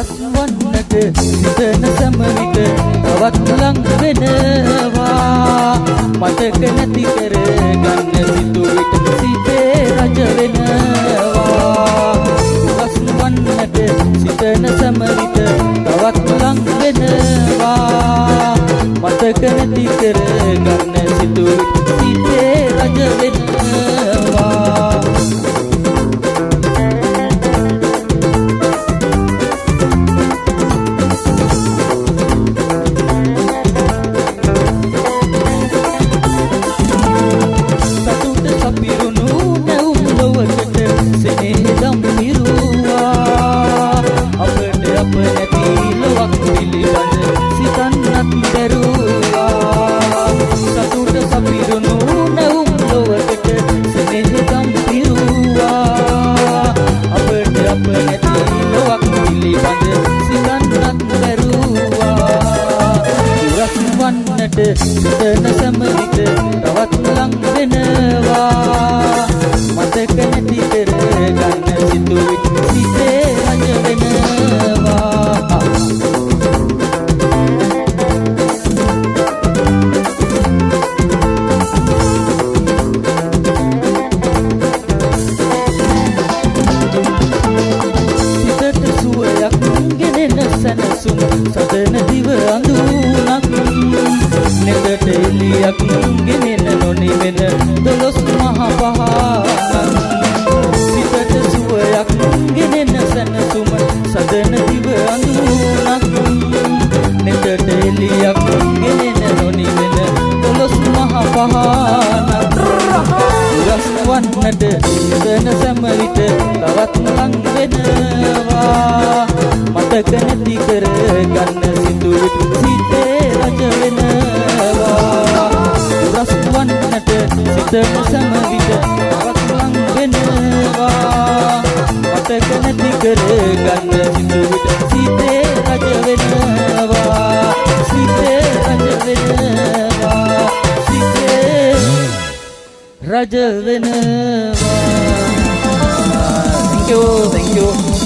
දුරස් වන්නට සිතන සෑම විට තවත් ලං වෙනවා. මතක නැති කර ගන්න සිතු විට සිතේ රජ වෙනවා. දුරස් වන්නට සිතන සෑම විට තවත් ලං වෙනවා. මතක නැති කර ගන්න සිතු විට සිතේ රජ වෙනවා. සතුට සපිරුණු නැවුම් ලොවකට සෙනෙහ දම් පිරුවා. අපට අප නැති ලොවක් පිළිබඳ සිතන්නත් බැරුවා. සතුට සපිරුණු නැවුම් ලොවකට සෙනෙහ දම් පිරුවා. අපට අප නැති ලොවක් පිළිබඳ සිතන්නත් බැරුවා. දුරස් වන්නට සිතන සෑම විට තවත් ලං වෙනවා. මතක නැති කර ගන්න සිතු විට සිතේ රජ වෙනවා. සිතට සුවයක් ගෙනෙන සැනසුම් සදන දිව අඳුනක්, නෙතට එළියක් ගෙනෙන නොනිවෙන දොළොස් මහ පහනක්. සිතට සුවයක් ගෙනෙන සැනසුම සදන දිව අඳුනක්, නෙතට එළියක් ගෙනෙන නොනිවෙන දොළොස් මහ පහනක්. දුරස් වන්නට සිතන සෑම විට තවත් ලං වෙනවා. මතක නැති කර ගන්න සිතු විට සිතේ රජ වෙනවා. දුරස් වන්නට සිතන සෑම විට තවත් ලං වෙනවා. මතක නැති කර ගන්න සිතු විට සිතේ රජ වෙනවා. සිතේ රජ වෙනවා. සිතේ රජ වෙනවා. Thank you, thank you.